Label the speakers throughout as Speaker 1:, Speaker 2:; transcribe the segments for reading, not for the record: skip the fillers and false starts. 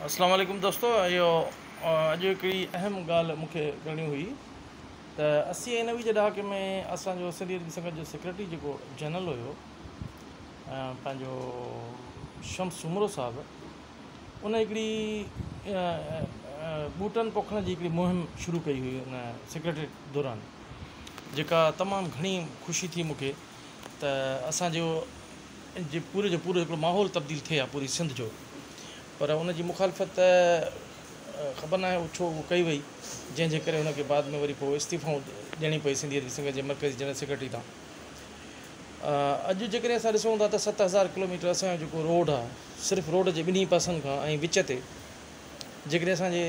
Speaker 1: اسلام عليڪم دوستو اهو اڄ هڪڙي اهم ڳالهه مون کي ڪرڻي هئي ته 80 ۽ 90 جي ڏهاڪي ۾ اسان جو سنڌي ادبي سنگت جو سيڪريٽري جيڪو جنرل هيو پنهنجو شمس سومرو صاحب ان هڪڙي ٻوٽن پوکڻ جي هڪڙي مهم شروع ڪئي هئي ان سيڪريٽريٽ دوران جيڪا تمام گهڻي خوشي ٿي مون کي ته اسان جو جي پوري جو پورو هڪڙو ماحول تبديل ٿئي ها پوري سنڌ جو پر ان جي مخالفت خبر ناهي ڇو ڪئي وئي جنهن جي ڪري هن کي بعد ۾ وري پوء استعيفائون ڏيڻي پئي سنڌي ادبي سنگت جي مرڪزي جنرل سيڪريٽري تان. اڄ جيڪڏهن اسان ڏسون ٿا ته 7000 ڪلوميٽر اسان جو جيڪو روڊ آهي صرف روڊ جي ٻنهي پاسن کان ۽ وچ تي جيڪڏهن اسان جي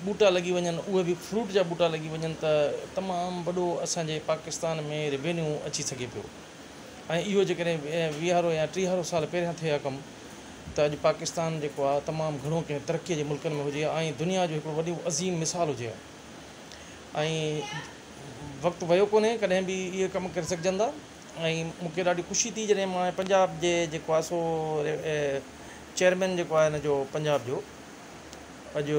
Speaker 1: ٻوٽا لڳي وڃن اهي به فروٽ جا ٻوٽا لڳي وڃن ته تمام وڏو اسان جي پاڪستان ۾ ريونيو اچي سگهي پيو. ۽ اهو جيڪڏهن ويهارو يا ٽيهارو سال پهريان ٿئي ها ڪم ته اڄ پاڪستان جيڪو آهي تمام گهڻو ڪنهن ترقيء جي ملڪن ۾ هجي ها ۽ دنيا جو هڪڙو وڏو عظيم مثال هجي ها ۽ وقت ويو ڪونهي ڪڏهن به اهي ڪم ڪري سگهجن ٿا ۽ مون کي ڏاڍي خوشي ٿي جڏهن مان پنجاب جي جيڪو آهي سو چيئرمين جيڪو آهي هن جو پنجاب جو اڄ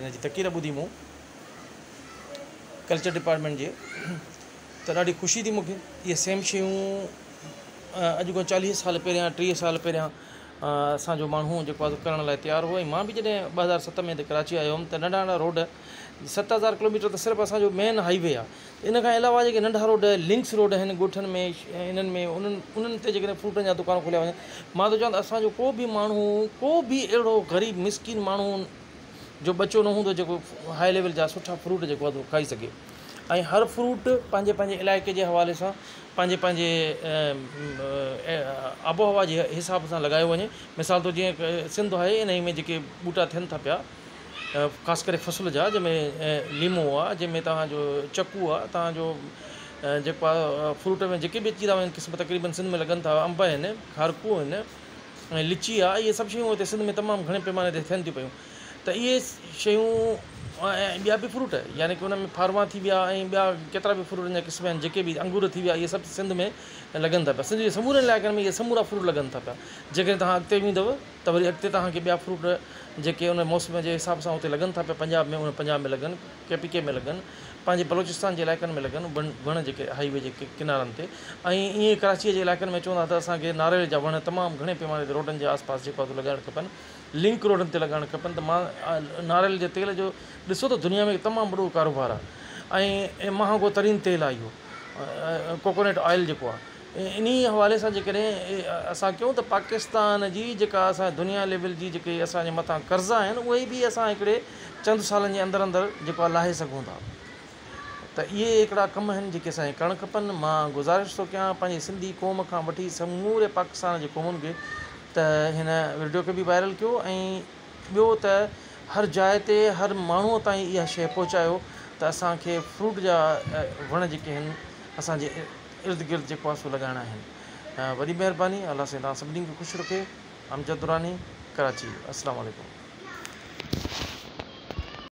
Speaker 1: هن جي تقرير ٻڌي مون ڪلچر ڊپارٽمينٽ جي ته ڏاڍي خوشي ٿي مون کي اهي سيم شيون اڄ کان 40 سال پهريان 30 سال پهريان اسان جو ماڻهو جيڪو آهي ڪرڻ لاء تيار هو ۽ مان به جڏهن 2007 ۾ هتي ڪراچي آيو هيم ته ننڍا ننڍا روڊ 7000 ڪلوميٽر ته صرف اسان جو مين هائي وي آهي ان کان علاوه جيڪي ننڍا روڊ لنڪس روڊ آهن ڳوٺن ۾ انهن ۾ انهن تي جيڪڏهن فروٽن جا دڪان کوليا وڃن مان ٿو چوان ته اسان جو ڪو به ماڻهو ڪو به اهڙو غريب مسڪين ماڻهو جو ٻچو نه هوندو جيڪو هائي ليول جا سٺا فروٽ جيڪو آهي کائي سگهي ۽ هر فروٽ پنهنجي پنهنجي علائقي جي حوالي سان پنهنجي پنهنجي آب و هوا جي حساب سان لڳايو وڃي. مثال طور جيئن سنڌ آهي انهي ۾ جيڪي ٻوٽا ٿين ٿا پيا خاص ڪري فصل جا جنهن ۾ ليمو آهي جنهن ۾ توهان جو چڪو آهي توهان جو جيڪو آهي فروٽ ۾ جيڪي به اچي ٿا وڃن قسم تقريبن سنڌ ۾ لڳن ٿا انب آهن کارڪون آهن ۽ لچي آهي اهي سڀ شيون هتي سنڌ ۾ تمام گهڻي پيماني تي ٿين ٿيون پيون ته اهي شيون ۽ ٻيا به فروٽ يعني ڪه ان ۾ ڦاروان ٿي ويا ۽ ٻيا ڪيترا به فروٽن جا قسم آهن جيڪي به انگور ٿي ويا اهي سڀ سنڌ ۾ لڳن ٿا پيا سنڌ جي سمورن علائقن ۾ اهي سمورا فروٽ لڳن ٿا پيا جيڪڏهن توهان اڳتي ويندؤ ته وري اڳتي توهان کي ٻيا فروٽ جيڪي ان موسم جي حساب سان اتي لڳن ٿا پيا پنجاب ۾ ان پنجاب ۾ لڳن ڪي پي ڪي ۾ لڳن پنهنجي بلوچستان جي علائقن ۾ لڳن وڻ جيڪي هائي وي جي ڪنارن تي ۽ ائين ڪراچيء جي علائقن ۾ چوندا ته اسان کي ناريل جا وڻ تمام گهڻي پيماني تي روڊن جي آس پاس جيڪو آهي سو لڳائڻ کپن لنڪ روڊن تي لڳائڻ کپن ته مان ناريل جي تيل جو ڏسو ته دنيا ۾ تمام وڏو ڪاروبار آهي ۽ مهانگو ترين تيل آهي اهو ڪوڪونٽ آئل جيڪو آهي انهي حوالي سان جيڪڏهن اسان ڪيون ته پاڪستان جي جيڪا اسان دنيا ليول جي جيڪي اسان جي مٿان قرضا آهن اهي به اسان هڪڙي چند سالن جي اندر اندر جيڪو آهي لاهي سگهون ٿا ته اهي هڪڙا ڪم آهن جيڪي اسان کي ڪرڻ کپن. مان گذارش ٿو ڪيان پنهنجي سنڌي قوم کان وٺي سموري پاڪستان جي قومن کي ته هن وڊيو کي به وائرل ڪيو ۽ ٻيو ته هر جاء تي هر ماڻهو تائين اها شيء پهچايو ته اسان کي فروٽ جا وڻ جيڪي آهن اسان جي ارد گرد جيڪو آهي سو لڳائڻا آهن. وڏي مهرباني الله سائين توهان سڀني کي خوش رکي. امجد دراني ڪراچي السلام عليڪم.